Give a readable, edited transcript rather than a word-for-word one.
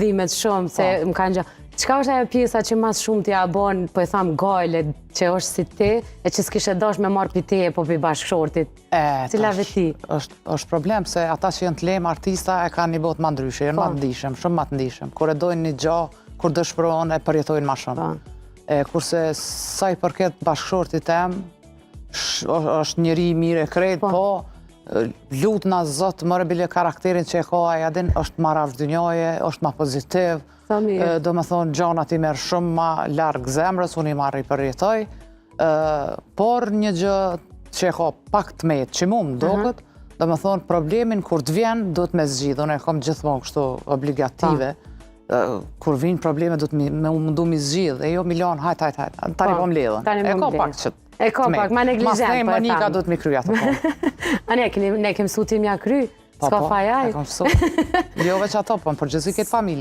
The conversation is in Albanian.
dhimet shumë, se Po. më kanë gjë. Çka është ajo pjesa që mas shumë t'ja bon, po e tham gajle, që është si ti, e që s'kishe dosh me marrë pi teje, po pi bashkëshortit? E, Cila tash, veti? Është problem se ata që janë të lem artista e kanë një botë ma ndryshe, janë Po. ma të ndishëm, shumë ma të ndishëm. Kur e dojnë një gjo, kur dëshpërohen e përjetojnë ma shumë. Po. E, kurse sa i përket bashkëshortit tem, është njeri i mirë e krejt, po, e, lutna Zot mëre bile karakterin që e ka ai, a din, është ma rafsh dynjaje, është ma pozitiv. Sa mirë. E, Do me thonë, gjanat i merë shumë ma larg zemrës, unë i marrë i përjetoj. E, por një gjë që e ka pak të metë, që mu më doket, do me thonë, problemin kur të vjen, duhet me zgjidh, unë e kam gjithmonë kështu obligative. E, kur vinë probleme, duhet me u mundu mi zgjidh, e jo mi lanë, hajt, hajt, hajt, tani Po, po mbledhen. tani E po ka mbledhen. pak që E ka të metë. pak, ma neglizhent, Mas ne, po e Monika tham. duhet mi kry ato punë. A ne, keni, ne kem mësu ti mja kry, Po, s'ka po, faj aj. e kam mësu. Jo veç ato, po në përgjithësi këtë familje.